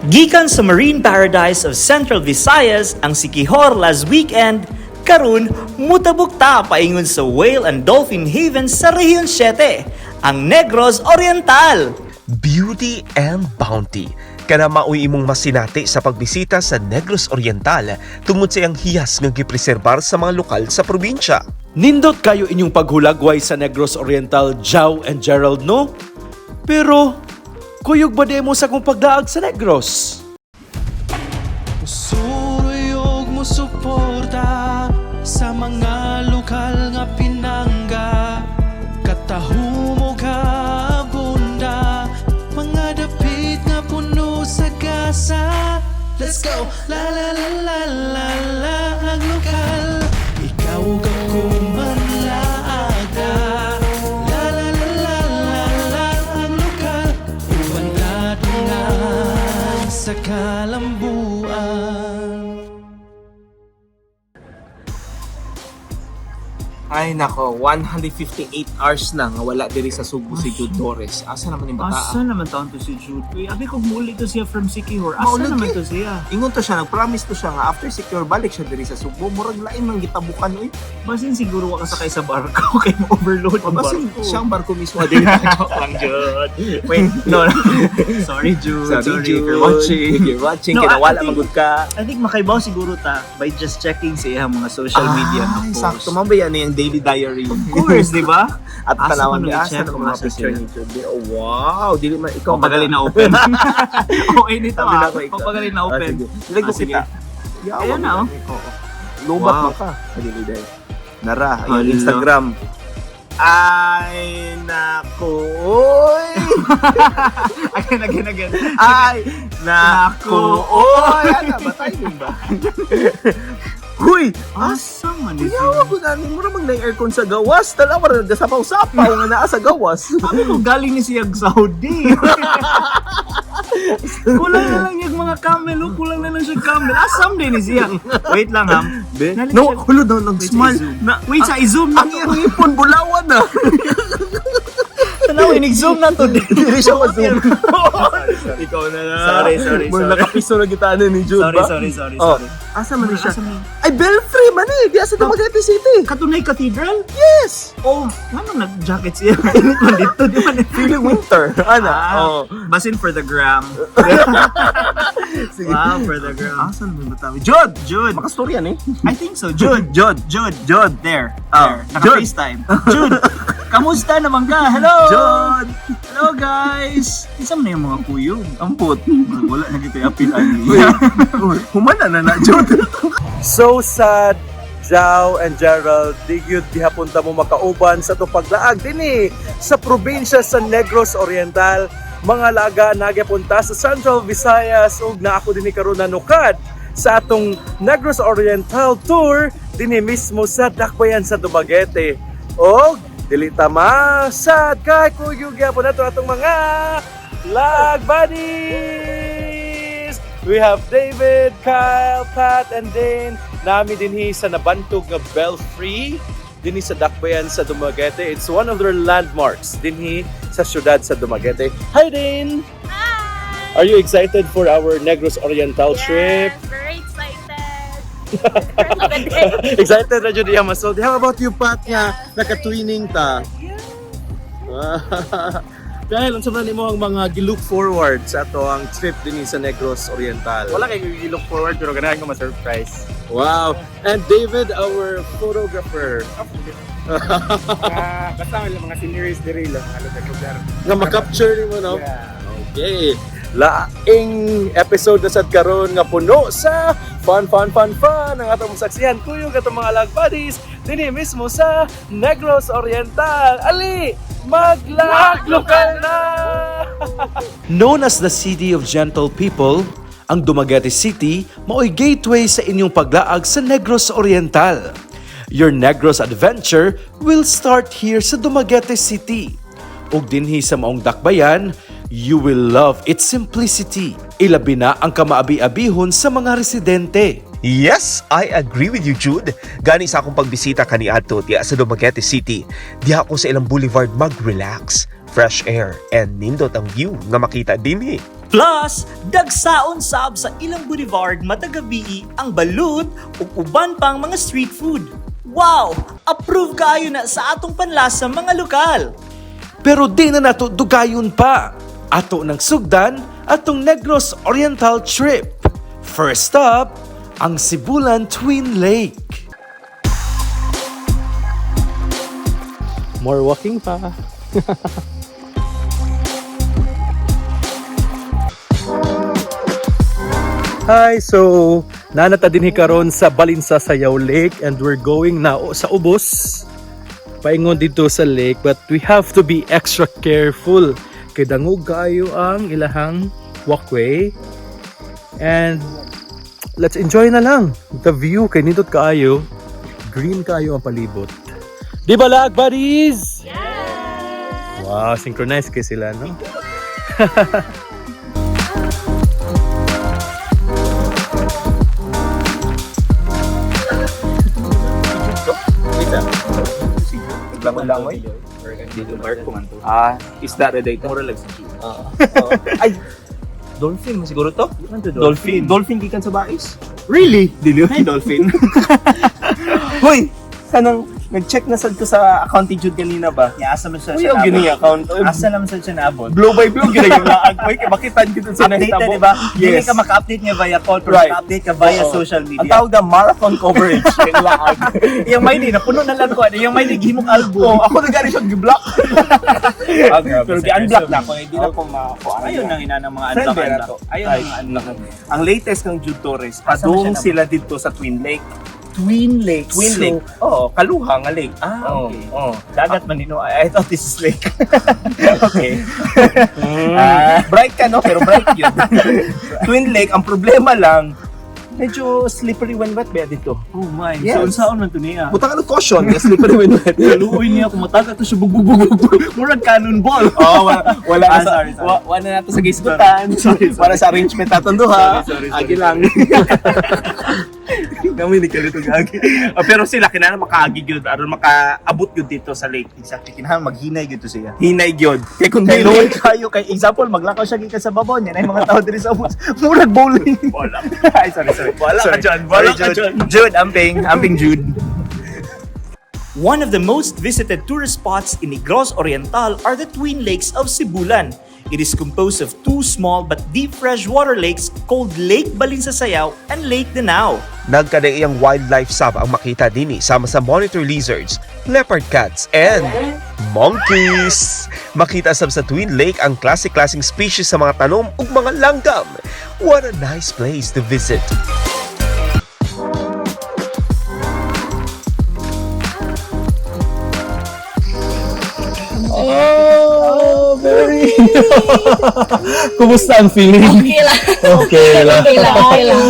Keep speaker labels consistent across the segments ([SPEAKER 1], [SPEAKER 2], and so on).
[SPEAKER 1] Gikan sa Marine Paradise of Central Visayas ang Siquijor last weekend, karon mutabok ta paingon sa Whale and Dolphin Haven sa Rehiyon 7, ang Negros Oriental.
[SPEAKER 2] Beauty and bounty. Kana maoy imong masinati sa pagbisita sa Negros Oriental tungod sa iyang hiyas nga gipreserbar sa mga lokal sa probinsya.
[SPEAKER 3] Nindot kayo inyong paghulagway sa Negros Oriental, Jow and Gerald, no? Pero, kuyog ba di mo sa kong pagdaag sa Negros?
[SPEAKER 4] Suruyog mo suporta sa mga lokal nga pinangga, Katahumo ka bunda, mga dapit nga puno sa gasa. Let's go! La la la la la la, ang lokal. Ikaw ug ako manlaaga. La la la la la la, ang lokal. Uban kadungan sa kalambuan.
[SPEAKER 5] Ay nako, 158 hours na nga wala diri sa Subo si Jude Torres. Asa naman yung bata?
[SPEAKER 1] Asa naman taon to si Jude? Uy, abi ko muli to siya from Siquijor. Asa
[SPEAKER 5] Maulog
[SPEAKER 1] naman
[SPEAKER 5] eh.
[SPEAKER 1] to siya?
[SPEAKER 5] Ingon to siya, nag-promise to siya nga after secure balik siya diri sa Subo. Murag lain man gitabukan oy.
[SPEAKER 1] Basin siguro wa ka sakay sa barko kay ma-overload ang
[SPEAKER 5] Basin
[SPEAKER 1] barko.
[SPEAKER 5] siyang barko mismo diri.
[SPEAKER 1] Joke lang, Jude. Wait, no. Sorry, Jude. Sorry, if you're watching.
[SPEAKER 5] If you're watching,
[SPEAKER 1] No,
[SPEAKER 5] kinawala
[SPEAKER 1] I think-
[SPEAKER 5] man gud ka.
[SPEAKER 1] I think makaibaw siguro ta by just checking sa iyang mga social media na
[SPEAKER 5] Ay,
[SPEAKER 1] post.
[SPEAKER 5] sakto man ba yan yung daily diary?
[SPEAKER 1] Of course, di ba?
[SPEAKER 5] At
[SPEAKER 1] Asa
[SPEAKER 5] tanawan
[SPEAKER 1] ko
[SPEAKER 5] niya,
[SPEAKER 1] nag-check
[SPEAKER 5] asa na
[SPEAKER 1] kung
[SPEAKER 5] mga
[SPEAKER 1] asa
[SPEAKER 5] picture
[SPEAKER 1] sila?
[SPEAKER 5] ni Jude. Oh, wow, dili man ikaw
[SPEAKER 1] Kung pagali na open. Okay nito
[SPEAKER 5] Sabi na
[SPEAKER 1] ah.
[SPEAKER 5] ako, ikaw.
[SPEAKER 1] Kung pagali na
[SPEAKER 5] Ah,
[SPEAKER 1] open.
[SPEAKER 5] sige. Dili ko
[SPEAKER 1] Ah, sige.
[SPEAKER 5] kita. Yawa
[SPEAKER 1] Ayan na, oh.
[SPEAKER 5] Oo. Lubat
[SPEAKER 1] Wow.
[SPEAKER 5] man ka. Dili dahil. Nara, yung
[SPEAKER 1] Hala.
[SPEAKER 5] Instagram. Ay, naku. Oy!
[SPEAKER 1] Again, again, again.
[SPEAKER 5] Ay, naku.
[SPEAKER 1] Naku.
[SPEAKER 5] Oy! Ano ba? Timing ba? Huy!
[SPEAKER 1] Asa man ni
[SPEAKER 5] Kuyawa ko na, mura mag na aircon sa gawas. Tala, wala nagasapaw-sapaw nga naa sa gawas.
[SPEAKER 1] Sabi ko galing ni siya Saudi. Kulang na lang yung mga camel, oh. Kulang na lang siya camel. Asam din ni siya. Wait lang, ham. Nalik
[SPEAKER 5] No,
[SPEAKER 1] siya-
[SPEAKER 5] hulo daw
[SPEAKER 1] Wait, sa
[SPEAKER 5] nag-smile.
[SPEAKER 1] i-zoom. Wait, sa i-zoom na
[SPEAKER 5] Ang
[SPEAKER 1] to.
[SPEAKER 5] iyang ipon, bulawan na.
[SPEAKER 1] Tanaw, inig-zoom na to.
[SPEAKER 5] Hindi siya ma-zoom. Ikaw na lang.
[SPEAKER 1] Sorry, sorry,
[SPEAKER 5] Mura
[SPEAKER 1] sorry.
[SPEAKER 5] nakapiso na kita ni Jude
[SPEAKER 1] Sorry,
[SPEAKER 5] ba?
[SPEAKER 1] sorry, sorry,
[SPEAKER 5] Oh,
[SPEAKER 1] sorry.
[SPEAKER 5] asa man ni siya?
[SPEAKER 1] Asa man?
[SPEAKER 5] Ay, Belfry man eh. Di asa Dumaguete City.
[SPEAKER 1] Katunay Cathedral?
[SPEAKER 5] Yes!
[SPEAKER 1] Oh, ngano nag-jacket siya? Init man dito, di man.
[SPEAKER 5] Feeling winter. Ana.
[SPEAKER 1] Ah,
[SPEAKER 5] Oh.
[SPEAKER 1] Basin for the gram.
[SPEAKER 5] Sige.
[SPEAKER 1] Wow, for the gram.
[SPEAKER 5] Asa naman ba tayo? Jude!
[SPEAKER 1] Jude.
[SPEAKER 5] Makastorya ni.
[SPEAKER 1] I think so. Jude.
[SPEAKER 5] Jude.
[SPEAKER 1] Jude.
[SPEAKER 5] Jude.
[SPEAKER 1] There.
[SPEAKER 5] Ah,
[SPEAKER 1] There.
[SPEAKER 5] Jude.
[SPEAKER 1] Naka-FaceTime. Jude. Kamusta naman ka? Hello!
[SPEAKER 5] Jude!
[SPEAKER 1] Hello guys! Isa man na yung mga kuyog.
[SPEAKER 5] Ampot.
[SPEAKER 1] Wala na kita yung apil ani.
[SPEAKER 5] Uy, humana na na, Jude.
[SPEAKER 3] So sad, Jow and Gerald, di gyud gihapon ta mo makauban sa itong paglaag dinhi sa probinsya sa Negros Oriental. Mga laga nagyapunta sa Central Visayas ug naa ako dinhi karon nanukad sa atong Negros Oriental Tour dinhi mismo sa Dakbayan sa Dumaguete. Og dili ta ma-sad kay kuyog gyapon nato atong mga lag buddies! We have David, Kyle, Pat, and Dane. Nami dinhi sa nabantog nga Belfry dinhi sa Dakbayan sa Dumaguete. It's one of their landmarks dinhi sa syudad sa Dumaguete. Hi, Dane!
[SPEAKER 6] Hi!
[SPEAKER 3] Are you excited for our Negros Oriental trip?
[SPEAKER 6] Yes, very excited. First of the day.
[SPEAKER 3] Excited na jud iya masulti.
[SPEAKER 5] How about you, Pat, nga nakatwining ta?
[SPEAKER 3] Kyle, unsa man nimo ang mga gilook forward sa ato ang trip dinhi sa Negros Oriental?
[SPEAKER 7] Wala kay look forward pero ganahan ko ma-surprise.
[SPEAKER 3] Wow. And David, our photographer,
[SPEAKER 7] Ah, basta may mga sceneries diri lang mga lugar-lugar.
[SPEAKER 3] nga makapture nimo, no?
[SPEAKER 7] Yeah.
[SPEAKER 3] Okay. Laing episode na sad karon nga puno sa fun fun fun fun ang atong masaksihan kuyog atong mga lag buddies dinhi mismo sa Negros Oriental. Ali, maglag lokal na. Known as the City of Gentle People, ang Dumaguete City maoy gateway sa inyong paglaag sa Negros Oriental. Your Negros adventure will start here sa Dumaguete City. Ug dinhi sa maong dakbayan, you will love its simplicity. Ilabi na ang kamaabi-abihon sa mga residente.
[SPEAKER 2] Yes, I agree with you, Jude. Gani sa akong pagbisita kaniadto diya sa Dumaguete City, diha ako sa ilang boulevard mag-relax, fresh air, and nindot ang view nga makita dinhi.
[SPEAKER 1] Plus, dagsaon sab sa ilang boulevard matag gabii ang balut ug uban pang mga street food. Wow! Approve kaayo na sa atong panlasa mga lokal.
[SPEAKER 3] Pero di na nato dugayon pa. Ato ng sugdan atong Negros Oriental trip. First up, ang Sibulan Twin Lake.
[SPEAKER 7] More walking pa.
[SPEAKER 3] Hi, so nanata din karon sa Balinsasayaw Lake and we're going na sa ubos. Paingon dito sa lake, but we have to be extra careful kay dangog kaayo ang ilahang walkway. And let's enjoy na lang the view kay nindot kaayo. Green kaayo ang palibot. Di ba lag buddies? Yes! Wow, synchronized kay sila, no?
[SPEAKER 5] Langoy-langoy. Ah, isda rin dito. Mura lang si Ay, dolphin mo siguro to? Dolphin. Dolphin gikan sa bais.
[SPEAKER 1] Really?
[SPEAKER 5] Dili ay dolphin. Hoy, kanang nag-check na sad ko sa account ni Jude kanina ba?
[SPEAKER 1] Ya, asa man siya
[SPEAKER 5] Uy, ang gini account.
[SPEAKER 1] Asa naman siya naabot?
[SPEAKER 5] Blow by blow gini yung laag ko. Kay makitan gid sa
[SPEAKER 1] Update na,
[SPEAKER 5] nahitabo.
[SPEAKER 1] di ba? Hindi
[SPEAKER 5] Yes.
[SPEAKER 1] ka maka-update niya via call, pero
[SPEAKER 5] Right.
[SPEAKER 1] maka-update ka via
[SPEAKER 5] Oo.
[SPEAKER 1] social media.
[SPEAKER 5] Ang tawag na marathon coverage yung laag.
[SPEAKER 1] Yung may di, napuno na lang ko. Ano, yung may di, gimong album.
[SPEAKER 5] Oh, ako na gani siyang gi-block.
[SPEAKER 1] Ah, grabe,
[SPEAKER 5] Pero
[SPEAKER 1] sir.
[SPEAKER 5] gi-unblock na ako, hindi na ko makuha.
[SPEAKER 1] Ayun ang ina ng mga
[SPEAKER 5] Friend
[SPEAKER 1] unblock,
[SPEAKER 5] ba na
[SPEAKER 1] unblock.
[SPEAKER 5] to?
[SPEAKER 1] Ayun
[SPEAKER 5] Ay.
[SPEAKER 1] ang mga unblock.
[SPEAKER 5] Ang latest ng Jude Torres,
[SPEAKER 1] Asa man siya
[SPEAKER 5] padung
[SPEAKER 1] naman?
[SPEAKER 5] sila dito sa Twin Lake.
[SPEAKER 1] Twin Lakes.
[SPEAKER 5] Twin
[SPEAKER 1] So,
[SPEAKER 5] Lake. Oo, Kaluha nga lake.
[SPEAKER 1] Ah,
[SPEAKER 5] Oo,
[SPEAKER 1] okay.
[SPEAKER 5] oo.
[SPEAKER 1] Dagat man din, no? I thought this is lake. Okay. Ah.
[SPEAKER 5] Bright ka no, pero bright yun. Twin Lake, ang problema lang, medyo slippery when wet ba dito?
[SPEAKER 1] Oh my.
[SPEAKER 5] Yes.
[SPEAKER 1] So, unsaon man to niya?
[SPEAKER 5] Butang ano caution, nga slippery when wet.
[SPEAKER 1] Luoy niya kung mataga to siya bugbug-bugbug. Murag cannonball.
[SPEAKER 5] Oo, wala, wala
[SPEAKER 1] Ah,
[SPEAKER 5] na sa,
[SPEAKER 1] sorry, sorry.
[SPEAKER 5] wala na nato sa gisgutan.
[SPEAKER 1] Sorry, sorry.
[SPEAKER 5] Wala sa arrangement natin duha.
[SPEAKER 1] Sorry, sorry, sorry,
[SPEAKER 5] Agi lang. Namin ni kalito gagi. Ah, pero sila kinahanglan makaagi gyud aron makaabot gyud dito sa lake.
[SPEAKER 1] Exactly. Kinahanglan maghinay gyud to siya.
[SPEAKER 5] Hinay gyud. Kay kung
[SPEAKER 1] Kay
[SPEAKER 5] dili
[SPEAKER 1] luoy kayo kay example maglakaw siya gikan sa babaw niya na mga tao diri sa ubos. Murag bowling.
[SPEAKER 5] Wala.
[SPEAKER 1] Ay, sorry, sorry.
[SPEAKER 5] Wala ka
[SPEAKER 1] Sorry.
[SPEAKER 5] dyan, wala
[SPEAKER 1] Sorry,
[SPEAKER 5] ka
[SPEAKER 1] Jude.
[SPEAKER 5] dyan.
[SPEAKER 1] Jude, amping, amping Jude. One of the most visited tourist spots in Negros Oriental are the Twin Lakes of Sibulan. It is composed of two small but deep freshwater lakes called Lake Balinsasayaw and Lake Danao.
[SPEAKER 2] Nagkadaiyang wildlife sab ang makita dinhi sama sa monitor lizards, leopard cats, and monkeys. Makita sab sa Twin Lake ang klase-klaseng species sa mga tanom ug mga langgam. What a nice place to visit.
[SPEAKER 3] Oh, very. Kumusta ang feeling?
[SPEAKER 6] Okay lang.
[SPEAKER 3] Okay lang.
[SPEAKER 6] Okay lang. Okay lang.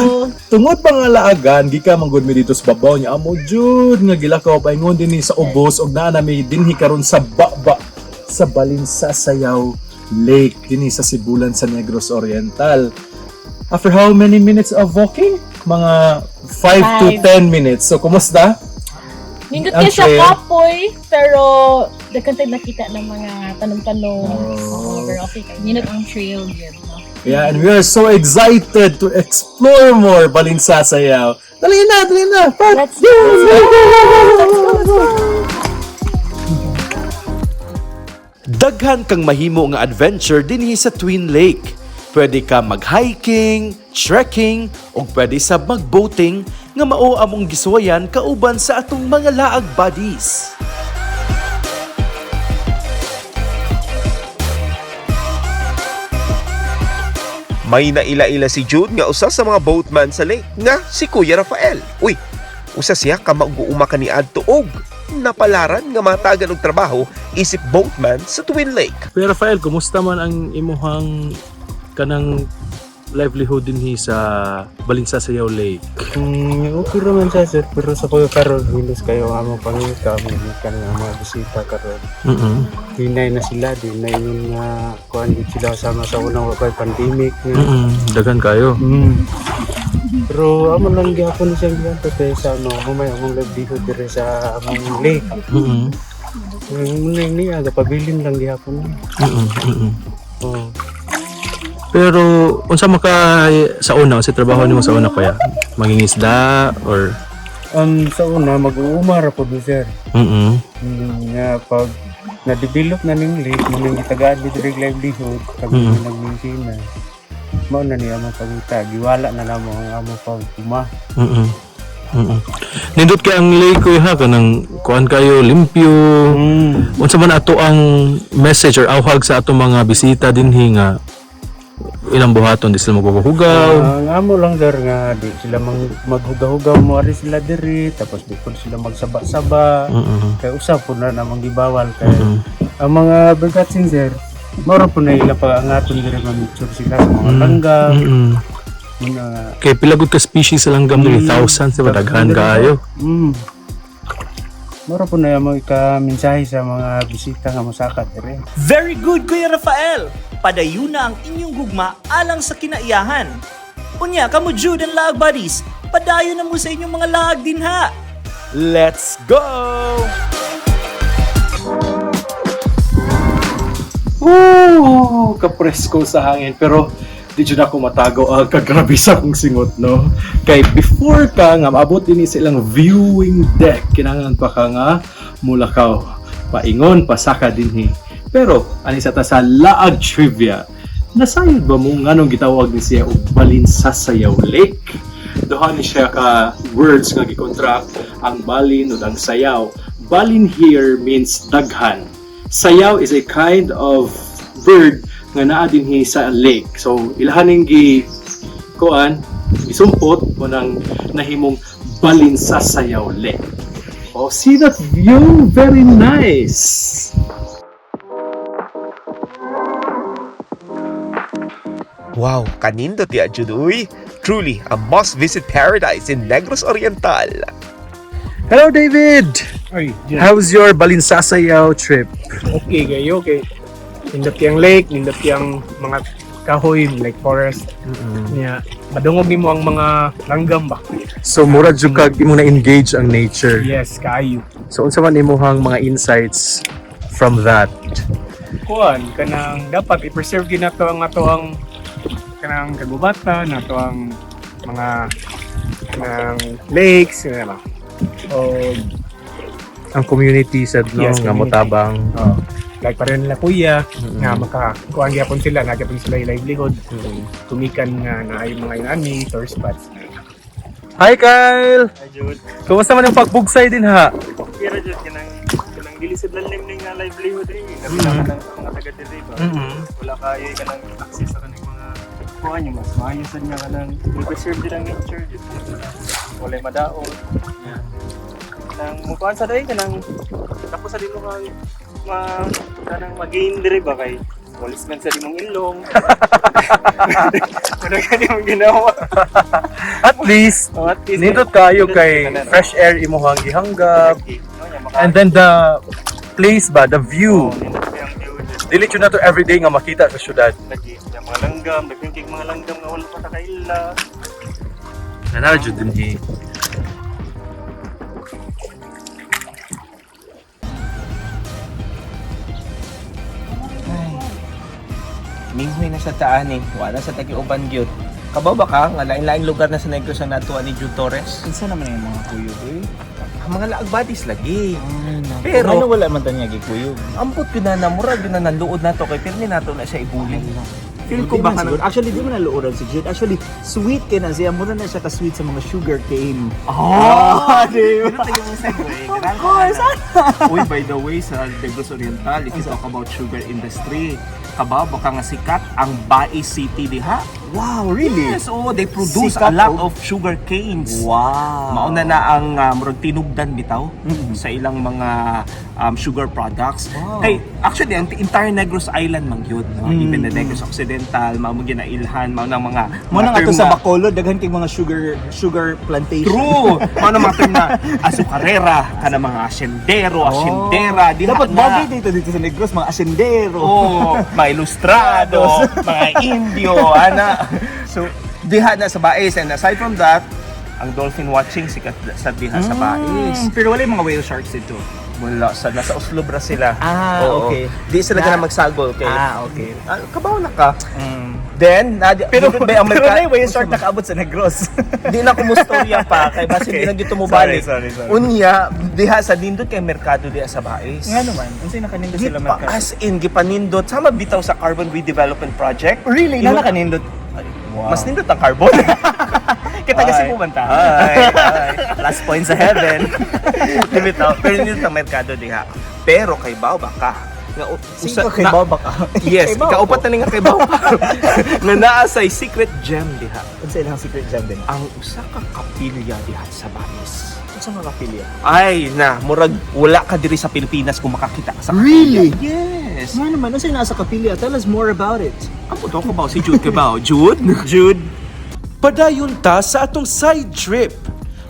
[SPEAKER 3] Tungod pa nga laagan, gikan man gud mi dito sa babaw niya. Amo jud nga gilakaw paingon dinhi sa ubos og naa nami dinhi karon sa baba sa Balinsasayaw Lake dinhi sa Sibulan sa Negros Oriental. After how many minutes of walking? Mga 5 to
[SPEAKER 6] 5.
[SPEAKER 3] 10 minutes. So kumusta?
[SPEAKER 6] Nindot
[SPEAKER 3] Ang
[SPEAKER 6] kayo siya
[SPEAKER 3] trail.
[SPEAKER 6] kapoy, pero daghan tayo nakita ng mga tanong-tanong.
[SPEAKER 3] Oh.
[SPEAKER 6] Pero okay kayo. Nindot ang trail yun, no?
[SPEAKER 3] Yeah, and we are so excited to explore more Balinsasayaw. Dali na, dali na. Pat!
[SPEAKER 6] Let's go! Let's go! Let's go! Let's go!
[SPEAKER 3] Daghan kang mahimo nga adventure dinhi sa Twin Lake. Pwede ka mag-hiking, trekking, ug pwede sa mag-boating nga mao among gisuwayan kauban sa atong mga laag buddies.
[SPEAKER 2] May naila-ila si Jude nga usa sa mga boatman sa lake nga si Kuya Rafael. Uy, usa siya ka mag-uuma kaniadto og napalaran nga matagan og trabaho isip boatman sa Twin Lake.
[SPEAKER 3] Kuya Rafael, kumusta man ang imuhang kanang livelihood dinhi sa Balinsasayaw Lake?
[SPEAKER 7] Okay raman siya sir, pero sa kuya karon hilos kayo ang among pangita, mga ang mga bisita karon. Hinay na sila, di na ingon nga kuan gid sila sama sa unang wa pa'y pandemic nga.
[SPEAKER 3] Daghan kayo.
[SPEAKER 7] Pero amo lang gyapon siya gianto kay sa ano, humay among livelihood dire sa among lake. Ang muna niya gapabilin lang gihapon. Oh.
[SPEAKER 3] Pero unsa man ka sa una, sa trabaho nimo sa una, kuya? Mangingisda or
[SPEAKER 7] Ang sa una, mag-uuma ra po sir. Nga pag na-develop na ning lake, mo nang gitagaan ni direct livelihood, kami nag-maintain na. Mao na niya among pangita, giwala na namo ang among pag-uma.
[SPEAKER 3] Nindot kay ang lake, kuya, ha, kanang kuan kayo limpyo. Unsa man ato ang message or awhag sa atong mga bisita dinhi nga ilang buhaton di sila maghugaw?
[SPEAKER 7] Ang amo lang sir nga di sila maghugaw-hugaw mo ari sila diri, tapos di po sila magsaba-saba. Kay usa po na namang gibawal kay ang mga bigatin sir. Moro po na ila pag-angaton diri, mamicture sila sa mga langgam. Mga
[SPEAKER 3] Kay pila gud ka species sa langgam diri, thousands, diba? Daghan kaayo.
[SPEAKER 7] Moro po na yung mga mensahe sa mga bisita nga mosaka diri.
[SPEAKER 1] Very good, Kuya Rafael! Padayon na ang inyong gugma alang sa kinaiyahan. Unya, kamo Jude and Laag Buddies, padayon na mo sa inyong mga laag din ha!
[SPEAKER 3] Let's go!
[SPEAKER 8] Woo! Kapresko sa hangin. Pero di jud ako matago ang kagrabe sa akong singot, no? Kay before ka nga maabot din sa ilang viewing deck, kinahanglan pa ka nga mulakaw. Paingon, pasaka dinhi. Pero, ani sa ta sa Laag Trivia, nasayod ba mo nganong gitawag ni siya og Balinsasayaw Lake? Duha ni siya ka words nga gikontract ang balin ug ang sayaw. Balin here means daghan. Sayaw is a kind of bird nga naa dinhi sa lake. So ilahan ning gi kuan gisumpot mo nang nahimong Balinsasayaw Lake. Oh, see that view? Very nice.
[SPEAKER 2] Wow, kanindot ya jud uy. Truly a must-visit paradise in Negros Oriental.
[SPEAKER 8] Hello, David.
[SPEAKER 9] Ay,
[SPEAKER 8] How's your Balinsasayaw trip?
[SPEAKER 9] Okay kayo kay nindot yang lake, nindot yang mga kahoy like forest. Nya madungog nimo ang mga langgam ba.
[SPEAKER 8] So mura jud kag imo na engage ang nature.
[SPEAKER 9] Yes, kaayo.
[SPEAKER 8] So unsa man imuhang mga insights from that?
[SPEAKER 9] Kuan kanang dapat i-preserve gyud nato ang ato ang kanang kagubatan, nato ang mga kanang lakes, ano ba. O
[SPEAKER 8] Ang community sad no
[SPEAKER 9] Yes,
[SPEAKER 8] nga
[SPEAKER 9] community.
[SPEAKER 8] motabang.
[SPEAKER 9] Oh, like pareho nila kuya nga maka kuan gyapon sila, na gyapon sila yung livelihood. Tumikan nga na ay mga inani tourist spots.
[SPEAKER 8] Hi, Kyle. Hi, Jude. Kumusta man ang pagbugsay din ha?
[SPEAKER 5] Kira jud kanang kanang dili sa lalim ning nga livelihood eh. Labi na kanang mga taga diri ba. Wala kayo kanang access sa kanang mga kuan yung mas maayo sad nga kanang i-preserve din ang nature jud. Walay madaot. Kanang mukuan sa day kanang tapos sa dimo kang ma kanang mag-gain diri ba kay walis man sa imong ilong. Wala ka nimong ginawa.
[SPEAKER 8] At least
[SPEAKER 5] Oh, at least
[SPEAKER 8] nindot kayo
[SPEAKER 5] nindot
[SPEAKER 8] kay
[SPEAKER 5] tanan, oh.
[SPEAKER 8] fresh air imuhang gihanggap.
[SPEAKER 5] Okay. No, nya, maka-
[SPEAKER 8] And then the place ba, the view.
[SPEAKER 5] Oh, nindot kay ang view dyan.
[SPEAKER 8] Dili jud na to everyday nga makita sa syudad.
[SPEAKER 5] Lagi yung mga langgam, daghan kay mga langgam nga wala pa ta kaila.
[SPEAKER 8] Nanara jud din eh.
[SPEAKER 5] Minghoy na sa taan eh. Wala sa tagi-uban gyud. Kabaw ba ka nga lain-laing lugar na sa Negros ang natuwa ni Jude Torres?
[SPEAKER 1] Kinsa naman yung mga kuyog eh?
[SPEAKER 5] Ang mga laag buddies lagi.
[SPEAKER 1] Pero
[SPEAKER 5] Pero
[SPEAKER 1] ano wala man tanya gikuyog?
[SPEAKER 5] ambot gyud na na murag gyud na nanluod nato kay pirmi nato na siya ibuling. Feel ko
[SPEAKER 1] Di
[SPEAKER 5] baka
[SPEAKER 1] man siguro. Actually, di man naluoran si Jude. Actually, sweet kay na siya. Mura na siya ka-sweet sa mga sugar cane. Oh, di ba?
[SPEAKER 5] Of
[SPEAKER 1] course.
[SPEAKER 5] Uy, by the way, sa Negros Oriental, if you talk about sugar industry, kabaw baka nga sikat ang Bais City diha.
[SPEAKER 1] Wow, really?
[SPEAKER 5] Yes, oh, they produce
[SPEAKER 1] Sikat,
[SPEAKER 5] a lot
[SPEAKER 1] oh.
[SPEAKER 5] of sugar canes.
[SPEAKER 1] Wow.
[SPEAKER 5] Mauna na ang murag tinugdan bitaw sa ilang mga sugar products.
[SPEAKER 1] Wow.
[SPEAKER 5] Kay actually ang entire Negros Island man gyud, no? Even the Negros Occidental, mao mo ginailhan, mao na mga
[SPEAKER 1] Mo na
[SPEAKER 5] mga
[SPEAKER 1] nga to
[SPEAKER 5] term
[SPEAKER 1] sa
[SPEAKER 5] na-
[SPEAKER 1] Bacolod, daghan kay mga sugar sugar plantation.
[SPEAKER 5] True. Mao na mga term na azucarera, kana mga asyendero, asyendera, diha
[SPEAKER 1] Oh. Dapat
[SPEAKER 5] na.
[SPEAKER 1] bagay dito dito sa Negros, mga asyendero.
[SPEAKER 5] Oh, mga ilustrado, mga Indio, ana. So, diha na sa Bais. And aside from that, ang dolphin watching sikat sa diha sa Bais.
[SPEAKER 1] Pero wala yung mga whale sharks dito.
[SPEAKER 5] Wala sa nasa Oslo ra sila.
[SPEAKER 1] Ah,
[SPEAKER 5] Oo.
[SPEAKER 1] okay.
[SPEAKER 5] Di sila na magsagol kay.
[SPEAKER 1] Ah, okay.
[SPEAKER 5] Ah, kabaw na ka.
[SPEAKER 10] Then, na,
[SPEAKER 1] Pero
[SPEAKER 10] nindot ba ang
[SPEAKER 1] pero
[SPEAKER 10] merka-
[SPEAKER 1] na whale shark nakaabot sa Negros?
[SPEAKER 10] Di na kumustorya pa kay basin di na gyud mobalik.
[SPEAKER 1] Sorry, sorry, sorry.
[SPEAKER 10] Unya, diha sa nindot kay merkado diha sa Bais.
[SPEAKER 1] Nga naman, unsay nakanindot sila
[SPEAKER 10] Gipa,
[SPEAKER 1] merkado?
[SPEAKER 10] as in, gipanindot. Sama bitaw sa Carbon Redevelopment Project.
[SPEAKER 1] Really?
[SPEAKER 10] Ingon-
[SPEAKER 1] Na nakanindot? Wow.
[SPEAKER 10] Mas nindot ang carbon. Kita kasi
[SPEAKER 1] Ay.
[SPEAKER 10] pumunta.
[SPEAKER 1] Ay, ay. Last point sa heaven.
[SPEAKER 10] Di bitaw, pero nindot ang merkado diha. Pero kay Bao baka. Nga,
[SPEAKER 1] Sino kay Bao baka?
[SPEAKER 10] Yes,
[SPEAKER 1] Kay Bao
[SPEAKER 10] kaupat na ni nga kay Bao ka. Nga naa say secret gem diha.
[SPEAKER 1] Unsa ilang secret gem din?
[SPEAKER 10] Ang usa ka kapilya diha sa Bais.
[SPEAKER 1] Unsa mga kapilya?
[SPEAKER 10] Ay na, murag wala ka diri sa Pilipinas kung makakita ka sa kapilya.
[SPEAKER 1] Really?
[SPEAKER 10] Yes.
[SPEAKER 1] Nga naman, unsa nasa kapilya? Tell us more about it.
[SPEAKER 10] Ang puto ko ba si Jude ka ba? Jude?
[SPEAKER 1] Jude.
[SPEAKER 8] Padayon ta sa atong side trip.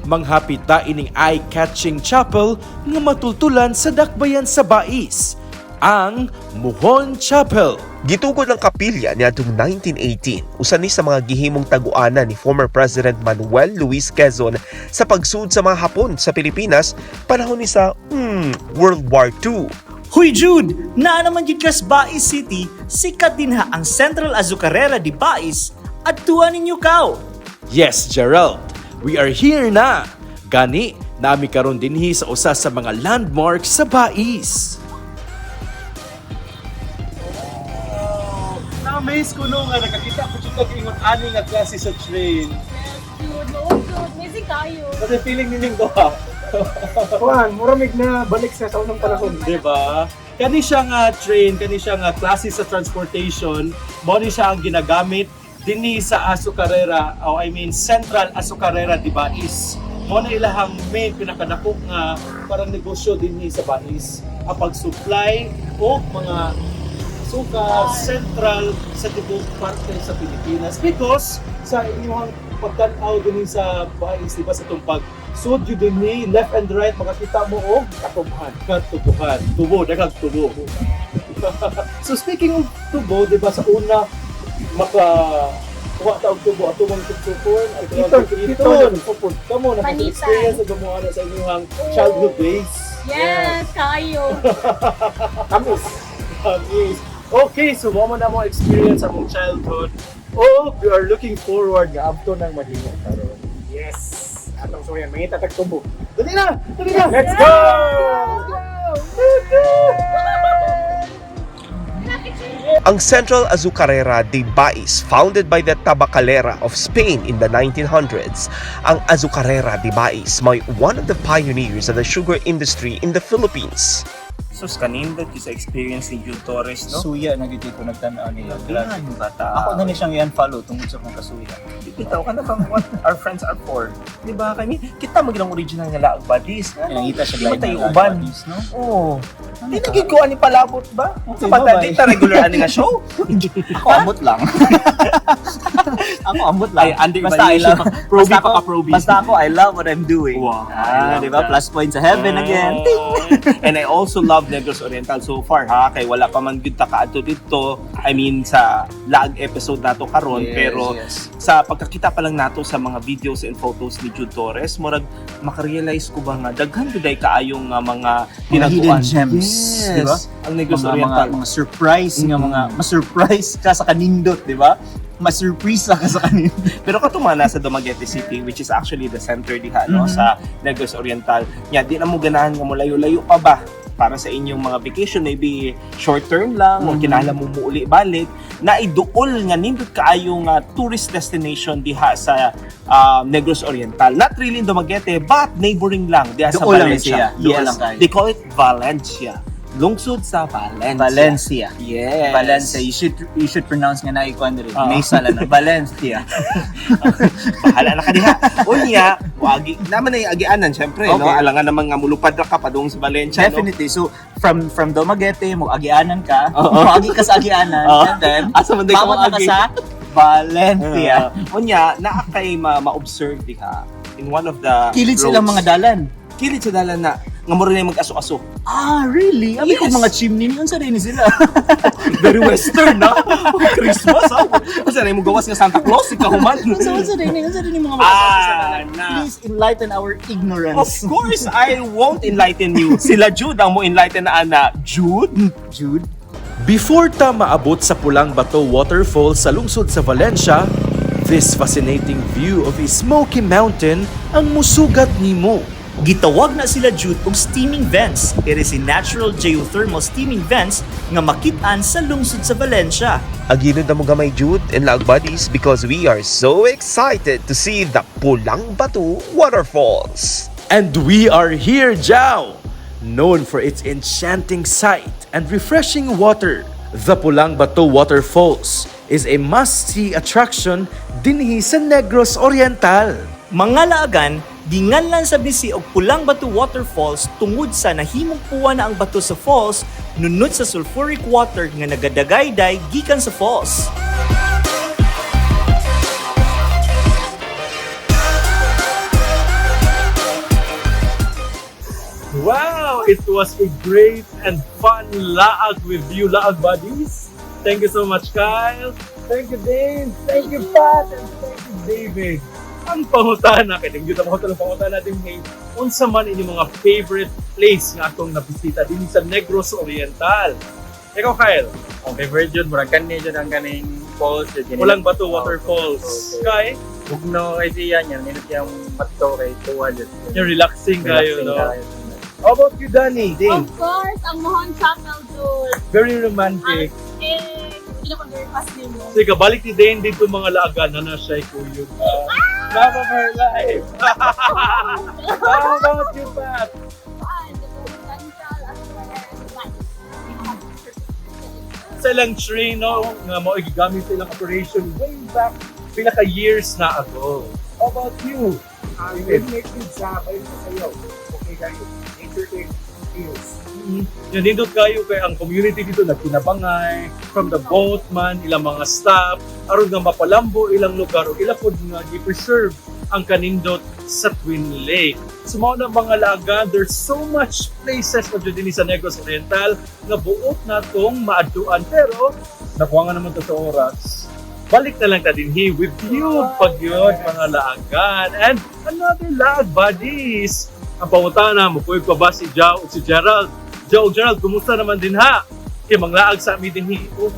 [SPEAKER 8] Manghapit ta ining eye-catching chapel nga matultulan sa dakbayan sa Bais, ang Muhon Chapel.
[SPEAKER 2] Gitugod ang kapilya niadtong 1918, usa ni sa mga gihimong taguanan ni former President Manuel Luis Quezon sa pagsud sa mga Hapon sa Pilipinas panahon ni sa World War II.
[SPEAKER 1] Huy Jude, naa naman gyud kas Bais City, sikat din ha ang Central Azucarera di Bais at tuwa ninyo kaw.
[SPEAKER 8] Yes, Gerald, we are here na. Gani, nami karon dinhi sa usa sa mga landmarks sa Bais.
[SPEAKER 3] Na-amaze ko no nga nakakita ko jud kag ingon ani nga klase sa train.
[SPEAKER 6] Yes, Jude. No, Jude. Amazing kayo.
[SPEAKER 3] Kasi feeling nining duha.
[SPEAKER 9] Kuan, muramig na balik sa unang panahon.
[SPEAKER 3] Di ba? Kani siya nga train, kani siya nga klase sa transportation, mao ni siya ang ginagamit dinhi sa Azucarera, o I mean Central Azucarera di Bais. Mao na ilahang main pinakadako nga parang negosyo dinhi sa Bais ang pag-supply og mga suka central sa tibuok parte sa Pilipinas because sa inyong pagtan-aw dinhi sa Bais, di ba, sa tumpag sud yun dinhi, left and right makakita mo og katubuhan, katubuhan, tubo, daghang tubo. So speaking of tubo, di ba, sa una maka kuha ta og tubo ato bang tugtupon ato
[SPEAKER 9] Kiton,
[SPEAKER 3] kiton
[SPEAKER 9] kiton.
[SPEAKER 3] Kamo naka-experience sa gumawa na sa inyong childhood days?
[SPEAKER 6] Yes, kayo.
[SPEAKER 9] Tamis.
[SPEAKER 3] Tamis. Okay, so mo na mo experience among childhood. Oh, we are looking forward nga abto nang mahimo karon.
[SPEAKER 9] Yes. Atong suwayan, mangita tag tubo.
[SPEAKER 3] Dali na! Dali na!
[SPEAKER 9] Let's go!
[SPEAKER 2] Ang Central Azucarera de Bais, founded by the Tabacalera of Spain in the 1900s, ang Azucarera de Bais may one of the pioneers of the sugar industry in the Philippines.
[SPEAKER 10] Sus, kanindot yung sa experience ni Jude Torres, no?
[SPEAKER 1] Suya na gyud ko nagtan-aw niya. Grabe.
[SPEAKER 10] Grabe bata.
[SPEAKER 1] Ako na ni siyang i-unfollow tungod sa akong kasuya.
[SPEAKER 10] Bitaw ka na bang what our friends are for? Di ba? Kami, kita magilang original nga laag buddies. Ano?
[SPEAKER 1] Nangita siya
[SPEAKER 10] Di mo
[SPEAKER 1] blind
[SPEAKER 10] tayo
[SPEAKER 1] na
[SPEAKER 10] uban.
[SPEAKER 1] buddies, no?
[SPEAKER 10] Oo. Di na gid ko ani palabot ba?
[SPEAKER 1] Okay,
[SPEAKER 10] Sa bata,
[SPEAKER 1] bye-bye.
[SPEAKER 10] di ta regular ani nga show.
[SPEAKER 1] Ako ambot lang. Ako ambot lang.
[SPEAKER 10] Ay, under
[SPEAKER 1] Basta I
[SPEAKER 10] evaluation
[SPEAKER 1] love,
[SPEAKER 10] pa. Proby
[SPEAKER 1] basta
[SPEAKER 10] pa ka, proby.
[SPEAKER 1] Basta ako, I love what I'm doing.
[SPEAKER 10] Wow.
[SPEAKER 1] Ah,
[SPEAKER 10] I love
[SPEAKER 1] di ba?
[SPEAKER 10] that.
[SPEAKER 1] Plus points sa heaven again. Ting!
[SPEAKER 10] And I also love Negros Oriental so far ha, kay wala pa man gyud ta kaadto didto. I mean, sa lag episode nato karon, pero sa pagkakita pa lang nato sa mga videos and photos ni Jude Torres, murag makarealize ko ba nga daghan gyud ay kaayong nga mga
[SPEAKER 1] Mga
[SPEAKER 10] tinaguan.
[SPEAKER 1] hidden gems,
[SPEAKER 10] Yes.
[SPEAKER 1] di ba?
[SPEAKER 10] Ang Negros
[SPEAKER 1] Mga, mga,
[SPEAKER 10] Oriental.
[SPEAKER 1] mga surprise nga mga ma-surprise ka sa kanindot, di ba? Ma-surprise ka sa kanindot.
[SPEAKER 10] Pero katong mga nasa Dumaguete City, which is actually the center diha no, sa Negros Oriental. Nya di na mo ganahan nga mo layo-layo pa ba para sa inyong mga vacation, maybe short term lang o kinahanglan mo muuli balik na iduol nga nindot kaayo nga tourist destination diha sa Negros Oriental. Not really in Dumaguete but neighboring lang diha sa
[SPEAKER 1] Duol lang
[SPEAKER 10] Valencia.
[SPEAKER 1] siya. Duol
[SPEAKER 10] Yes.
[SPEAKER 1] lang kayo.
[SPEAKER 10] They call it Valencia. Lungsod sa Valencia.
[SPEAKER 1] Valencia.
[SPEAKER 10] Yes.
[SPEAKER 1] Valencia. You should pronounce nga na ikuan diri.
[SPEAKER 10] Ah.
[SPEAKER 1] Nasal ano. Valencia.
[SPEAKER 10] Bahala na ka diha. Unya, wagi naman na yung agianan syempre, no?
[SPEAKER 1] Okay.
[SPEAKER 10] Alangan naman nga mulupad ra ka padung sa Valencia, no?
[SPEAKER 1] Definitely. So from Dumaguete mo agianan ka,
[SPEAKER 10] Oo.
[SPEAKER 1] mo agi ka sa agianan
[SPEAKER 10] Oo.
[SPEAKER 1] and then
[SPEAKER 10] Asa man day ka
[SPEAKER 1] paabot na ka
[SPEAKER 10] moagi?
[SPEAKER 1] sa Valencia.
[SPEAKER 10] Unya, naa kay ma-observe diha in one of the
[SPEAKER 1] Kilid
[SPEAKER 10] roads.
[SPEAKER 1] silang mga dalan.
[SPEAKER 10] Kilid sa dalan na nga mura na yung mag-aso-aso.
[SPEAKER 1] Ah, really? Abi
[SPEAKER 10] Yes.
[SPEAKER 1] ko mga chimney ni unsa rin sila.
[SPEAKER 10] Very western, no? Christmas, ha? Asa na yung gawas nga Santa Claus, ikaw man.
[SPEAKER 1] Unsa rin yung mga mag-aso sa
[SPEAKER 10] Ah,
[SPEAKER 1] dalan?
[SPEAKER 10] na.
[SPEAKER 1] Please enlighten our
[SPEAKER 10] Of
[SPEAKER 1] ignorance.
[SPEAKER 10] course, I won't enlighten you. Sila Jude ang mo enlighten na ana. Jude?
[SPEAKER 1] Jude.
[SPEAKER 8] Before ta maabot sa Pulang Bato Waterfall sa lungsod sa Valencia, this fascinating view of a smoky mountain ang musugat nimo.
[SPEAKER 1] Gitawag na sila, Jude, og steaming vents. It is a natural geothermal steaming vents nga makit-an sa lungsod sa Valencia.
[SPEAKER 2] Aginod na mo gamay, Jude and Laag Buddies, because we are so excited to see the Pulang Bato Waterfalls.
[SPEAKER 8] And we are here, Jow! Known for its enchanting sight and refreshing water, the Pulang Bato Waterfalls is a must-see attraction dinhi sa Negros Oriental.
[SPEAKER 1] Mga laagan, ginganlan sab ni si og Pulang Bato Waterfalls tungod sa nahimong puwa na ang bato sa falls nunod sa sulfuric water nga nagadagayday gikan sa falls.
[SPEAKER 8] Wow! It was a great and fun laag with you, Laag Buddies. Thank you so much, Kyle. Thank you, Dane. Thank you, Pat. And thank you, David. Ang pangutana, kay nindot ang mga pangutana natin hey, unsa man inyong mga favorite place nga atong nabisita din sa Negros Oriental. Ikaw, Kyle.
[SPEAKER 5] Ang favorite jud murag kani jud ang kaning falls jud.
[SPEAKER 8] Pulang Bato Waterfalls. Kay,
[SPEAKER 5] Bugno kay siya niya, nindot yung bato kay tuwa jud.
[SPEAKER 8] yung relaxing kayo,
[SPEAKER 5] Relaxing
[SPEAKER 8] no?
[SPEAKER 5] kayo.
[SPEAKER 8] How about you, Danny? Dane,
[SPEAKER 6] Of course, ang Mohon Chapel, Jude.
[SPEAKER 8] very romantic.
[SPEAKER 6] Eh, hindi ko very fast nimo.
[SPEAKER 8] Sige, balik ni Dane dito, mga laagan na na siya kuyog. Love of her life. How about you, Pat?
[SPEAKER 6] Kuan, the Central as well as life.
[SPEAKER 8] Sa ilang train, no, nga mao gigamit sa ilang operation way back pila ka years na ago. How about you?
[SPEAKER 9] David? Sa balik ko sa'yo. Okay kayo. Nature kay feels.
[SPEAKER 8] Yan, nindot kayo kay ang community dito nagkinabangay from the boatman, ilang mga staff, aron nga mapalambo ilang lugar o ila pod nga gi-preserve ang kanindot sa Twin Lake. So mao na, mga lagan, there's so much places pa jud dinhi sa Negros Oriental nga buot natong maadtuan, pero nakuha nga naman to sa oras. Balik na lang ta dinhi with you pag yun, mga laagan. And another laag buddies. Ang pangutana, mukuyog pa ba si Jao o si Gerald? Jao Gerald, kumusta naman din ha? Kay manglaag sa amin dinhi. Oh,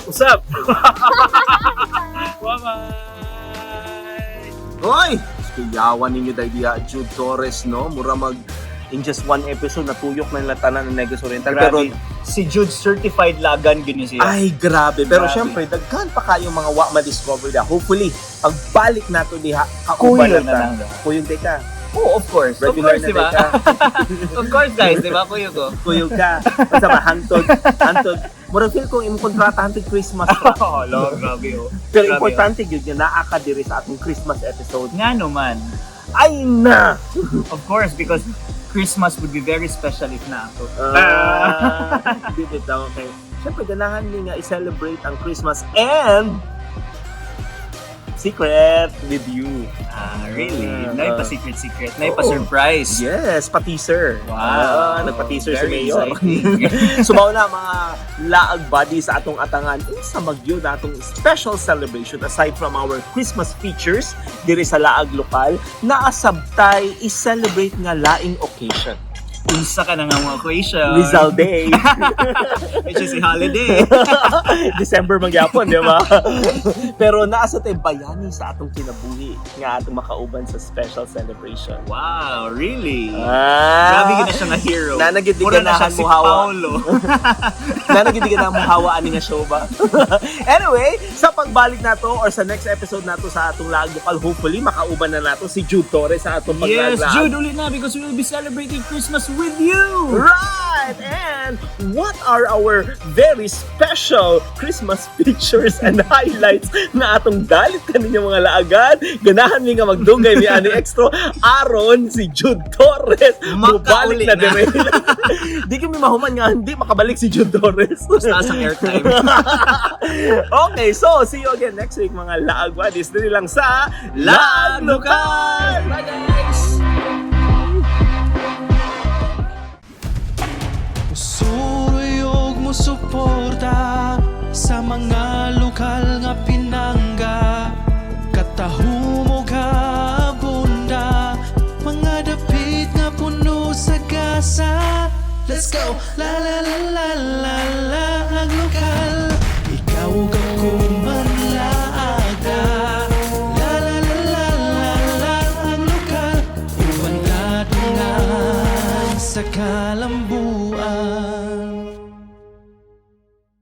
[SPEAKER 8] usap! Bye-bye!
[SPEAKER 10] Hoy! Kuyawan ninyo dahil diya, Jude Torres, no? Mura mag in just one episode, natuyok na nila tanan ng Negros Oriental. Pero,
[SPEAKER 1] Grabe. Si Jude, certified lagan gini siya.
[SPEAKER 10] ay, grabe. Pero
[SPEAKER 1] Grabe.
[SPEAKER 10] syempre, daghan pa kayong mga wa ma-discover diha. Hopefully, pagbalik nato diha, kauban
[SPEAKER 1] Kuyog
[SPEAKER 10] na
[SPEAKER 1] na
[SPEAKER 10] ta.
[SPEAKER 1] lang.
[SPEAKER 10] Kuyog day ka.
[SPEAKER 1] Oh, of course.
[SPEAKER 10] Regular
[SPEAKER 1] Of course,
[SPEAKER 10] na
[SPEAKER 1] di ba?
[SPEAKER 10] day ka.
[SPEAKER 1] Of course, guys, di ba? Kuyog ko.
[SPEAKER 10] Kuyog ka. Basta ba, hantod, hantod. Murag feel kong imong kontrata hantod Christmas pa.
[SPEAKER 1] Oh, Lord, grabe oh.
[SPEAKER 10] Pero
[SPEAKER 1] Grabe,
[SPEAKER 10] importante yun nga naa ka diri sa atong Christmas episode.
[SPEAKER 1] Nga no man.
[SPEAKER 10] Ay na!
[SPEAKER 1] Of course, because Christmas would be very special if na ako.
[SPEAKER 10] Ah, di bitaw kay. Syempre ganahan mi nga i-celebrate ang Christmas and secret with you.
[SPEAKER 1] Ah, really?
[SPEAKER 10] Ah,
[SPEAKER 1] Nay pa secret secret, nay pa
[SPEAKER 10] oo.
[SPEAKER 1] surprise.
[SPEAKER 10] Yes, pa-teaser.
[SPEAKER 1] Wow.
[SPEAKER 10] Ah, nagpa-teaser si
[SPEAKER 1] Very
[SPEAKER 10] Mayor.
[SPEAKER 1] exciting.
[SPEAKER 10] Sumaw na, mga laag buddies, sa atong atangan unsa magyud atong special celebration aside from our Christmas features diri sa Laag Lokal, naasabtay i-celebrate nga laing occasion.
[SPEAKER 1] Unsa ka na nga mga question.
[SPEAKER 10] Rizal Day.
[SPEAKER 1] Which is a holiday.
[SPEAKER 10] December magyapon, di ba? Pero naa sa tay bayani sa atong kinabuhi nga atong makauban sa special celebration.
[SPEAKER 1] Wow, really?
[SPEAKER 10] Ah,
[SPEAKER 1] Grabe gid na siya nga hero.
[SPEAKER 10] Nanagid di
[SPEAKER 1] Mura na siya
[SPEAKER 10] ganahan
[SPEAKER 1] si
[SPEAKER 10] mo hawa.
[SPEAKER 1] Paolo.
[SPEAKER 10] Nanagid di ganahan mo hawa ani nga show ba? Anyway, sa pagbalik nato or sa next episode nato sa atong Laag Lokal, hopefully makauban na nato si Jude Torres sa atong
[SPEAKER 1] Yes,
[SPEAKER 10] paglaag.
[SPEAKER 1] Jude ulit na because we will be celebrating Christmas with you.
[SPEAKER 10] Right! And what are our very special Christmas features and highlights na atong dalit kaninyo, mga laagan? Ganahan mi nga magdugay mi ani extra aron si Jude Torres
[SPEAKER 1] Makauli
[SPEAKER 10] mubalik na
[SPEAKER 1] na.
[SPEAKER 10] dire. Di kami mahuman nga hindi makabalik si Jude Torres.
[SPEAKER 1] Basta sa airtime.
[SPEAKER 10] Okay, so see you again next week, mga laag buddies. Dili lang sa Laag Lokal!
[SPEAKER 1] Bye, guys!
[SPEAKER 4] Musuruyog mo suporta sa mga lokal nga pinangga, katahumog abunda, mga dapit nga puno sa gasa. Let's go! La la la la la la. Ang lokal. Ikaw ug ako manlaaga. La la la la la la, ang lokal. Uban katungan sa kalambuan.